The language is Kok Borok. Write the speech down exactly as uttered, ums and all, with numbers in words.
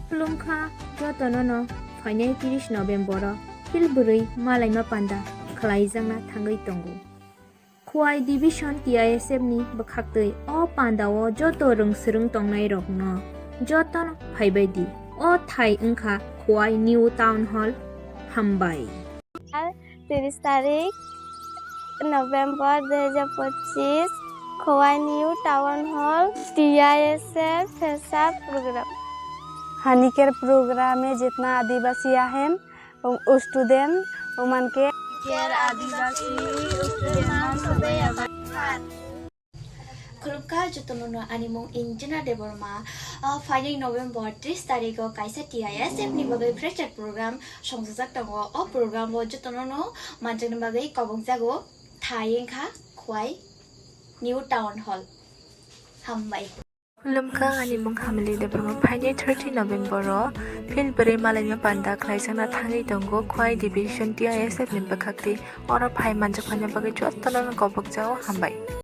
Khulumkha jotono no phainai tris November o phil bwrwi malaima panda khlaijakna thangwi tongo. Khowai Division T I S F ni bwkhaktwi o panda o joto rwng swrwng tongnai rokno jotono phaibai di. O thai wngkha Khowai New Town Hall. Hambai. Tris tarik November dui hajar pochis, Khowai New Town Hall, T I S F freshers program. हानि care programme में जितना आदिवासी आहन, उ-, उ स्टूडेंट उमन के केयर आदिवासी स्टूडेंट मान सबै आभार। Khulumkha jotono no, ani mung Injina Debbarma. Ah, phainai November tris tarikh o kaisa T I S F ni bagwi fresher program songjakjak tongo. O program o jotono no manjakna bagwi kobokjago thai wngkha Khowai New Town Hall. Hambai. Khulumkha, ani mung Hamili Debbarma. Phainai thirty November o phil bwrwi malaima panda khlaijakna thangwi tongo Khowai Division T I S F ni bwkhaktwi. Oro phai manjakna bagwi jotono no kobokjago. Hambai.